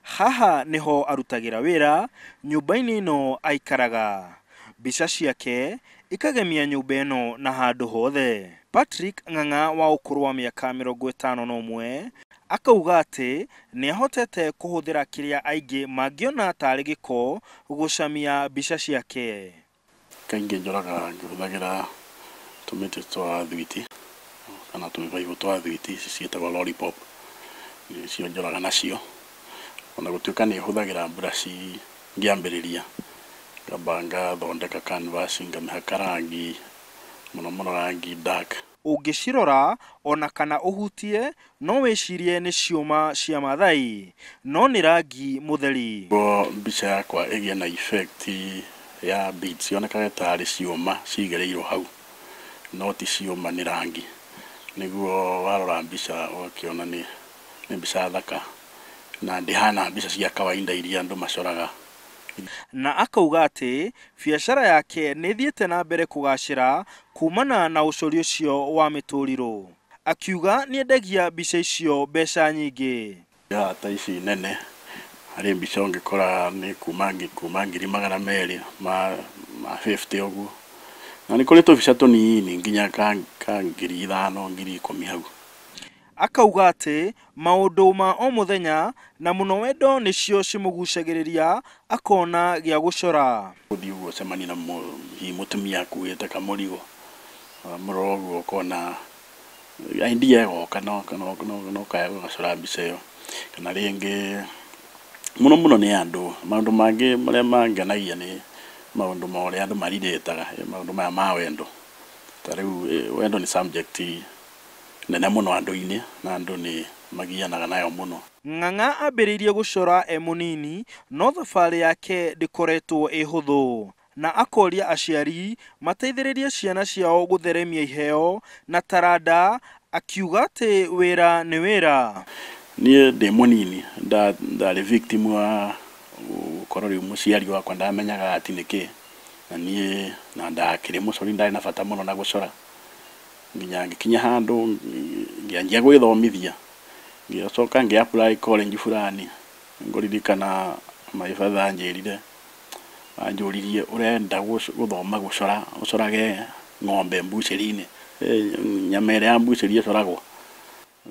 Haha nĩho arutagĩra wĩra nyũmba-inĩ ĩno aikaraga. Mbica ciake ikagemia nyũmba ĩno na handũ hothe. Patrick Ng'ang'a wa ũkũrũ wa mĩaka 51 akauga atĩ nĩahotete kũhũthĩra kĩrĩa aingĩ mangĩona tarĩ gĩko gũcamia mbica ciake. Kaingĩ njoraga ngĩhũthagĩra tũmĩtĩ twa thwiti kana tũmĩbaibũ twa thwiti ici ciĩtagwo lollipop, nĩcio njoraga nacio. Ona gũtuĩka nĩ hũthagĩra mburaci ngĩambĩrĩria, ngamba ngathondeka canvas ngamĩhaka rangi, mũno mũno rangi dark. Ũngĩcirora ona kana ũhutie no wĩcirie nĩ ciũma cia Maathai, no nĩ rangi mũtheri. Nĩguo mbica yakwa ĩgĩe na effect ya beads yonekage tarĩ ciũma cigĩrĩirwo hau, no ti ciũma nĩ rangi. Nĩguo warora mbica ũgakĩona nĩ mbica thaka na ndĩhana mbica cia kawaida iria andũ macoraga. Na akauga atĩ biacara yake nĩ ĩthiĩte na mbere kũgacĩra kumana na ũcori ũcio wa mĩtũrirũ. Akiuga nĩendagia mbica icio mbeca nyingĩ. Ya ta ici nene harĩ mbica ũngĩkora nĩ kuma ngiri magana merĩ ma 50 ũguo, na nĩ kũrĩ tũbica tũnini nginya ka 5,000 10,000 hau. Akauga atĩ maũndũ ma o mũthenya na mũno wendo nĩcio cimũgucagĩrĩria akona gĩa gũcora. Gũthiĩ ũguo ũcemanie na hihi mũtumia akuĩte kamũrigo, wamũrora ũguo ũkona idea ĩgoka no ũkaya gũgacora mbica ĩyo. Kana rĩngĩ mũno mũno nĩ andũ, maũndũ mangĩ marĩa mangenagia nĩ maũndũ ma ũrĩa andũ marirĩtaga, maũndũ maya ma wendo. Ta rĩu wendo nĩ subject nene mũno andũ-inĩ na andũ nĩ magianaga nayo mũno. Ng'ang'a ambĩrĩirie gũcora e mũnini no thabarĩ yake ndĩkoretwo ĩ hũthũ, na akoria aciari mateithĩrĩrie ciana ciao gũtheremia iheo na taranda, akiuga atĩ wĩra nĩ wĩra. Niĩ ndĩ mũnini ndarĩ victim wa gũkorwo rĩu mũciari wakwa ndamenyaga atĩ nĩkĩ, na niĩ na ndakĩrĩ mũcori, ndarĩ na bata mũno na gũcora nginya ngĩkinya handũ ngĩanjia gwĩthomithia, ngĩcoka ngĩ apply college fulani. Ngũririkana my father anjĩrire, anjũririe ũrenda gũthoma gũcora, ũcorage ng'ombe mbucĩri-inĩ, nyama ĩrĩa ya mbucĩri ĩcoragwo.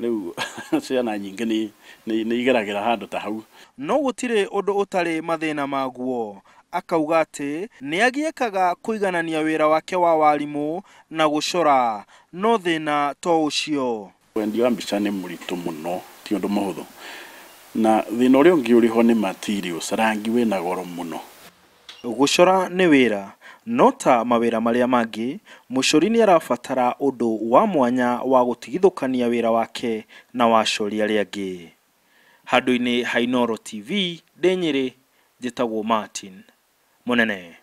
Rĩu ciana nyingĩ nĩ igeragĩra handũ ta hau. No gũtirĩ ũndũ ũtarĩ mathĩna maguo. Akauga atĩ nĩagiĩkaga kũiganania wĩra wake wa warimũ na gũcora, no thĩna to ũcio. Wendi wa mbica nĩ mũritũ mũno, ti ũndũ mũhũthũ. Na thĩna ũrĩa ũngĩ ũrĩ ho nĩ materials, rangi wĩna goro mũno. Gũcora nĩ wĩra, no ta mawĩra marĩa mangĩ, mũcori nĩarabatara ũndũ wa mwanya wa gũtigithũkania wĩra wake na wa acori arĩa angĩ. Handũ-inĩ ha Inooro TV, ndĩ Nyĩrĩ, njĩtagwo Martin Mũnene.